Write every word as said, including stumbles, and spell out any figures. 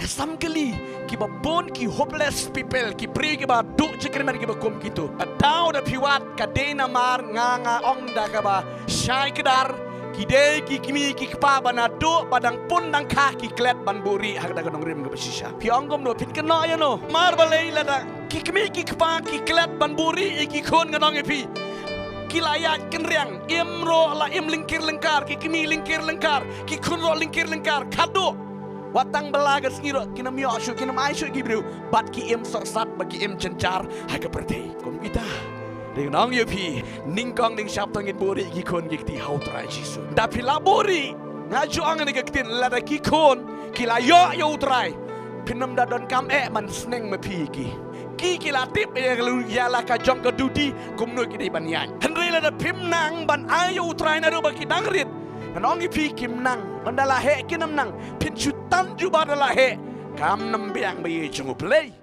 Ka sam kali, kiba bun ki hopeless people, ki briew kiba duh jingkyrmen kiba kum kito. Ka daw da phi wad ka dei namar nga nga ong da kaba shai kdar, ki dei ki kmie ki kpa ba naduh ba dang pun dang kha ki klet ban buhrieh ha ka da ka nongrim kaba shisha. Phi ong kumno, phin kynnoh ïa no? Mar balei lada ki kmie ki kpa ki klet ban buhrieh ïa ki khun, ngan ong ïa phi, ki la ïaid kynriang, im ruh la im lyngkir lyngkar, ki kmie lyngkir lyngkar, ki khun ruh lyngkir lyngkar, khatduh wat tang ba la ka sngi ruh kin ym ïoh shuh, kin ym ai shuh ki briew, bad ki im sohsat bad ki im jynjar ha ka pyrthei. Kum kita, ngan ong ïa phi, nyngkong nyngshap to ngin buhrieh ïa ki khun ki kti ha U Trai Jisu. Da phi la buhrieh, nga ju ong ïa ka ktien, lada ki khun ki la ïoh ïa U Trai, phin ym da donkam eh ban sneng ma phi ïa ki. Ki ki la tip ïa la, ïa la ka jong ka duty kumno ki dei ban ïaid. Hynrei lada phim nang ban ai ïa U Trai naduh ba ki dang rit, ngan ong ïa phi, kim nang. Ynda la heh kin ym nang, phin shu tan jubab da la heh, kam nang biang ba ïa jong U Blei.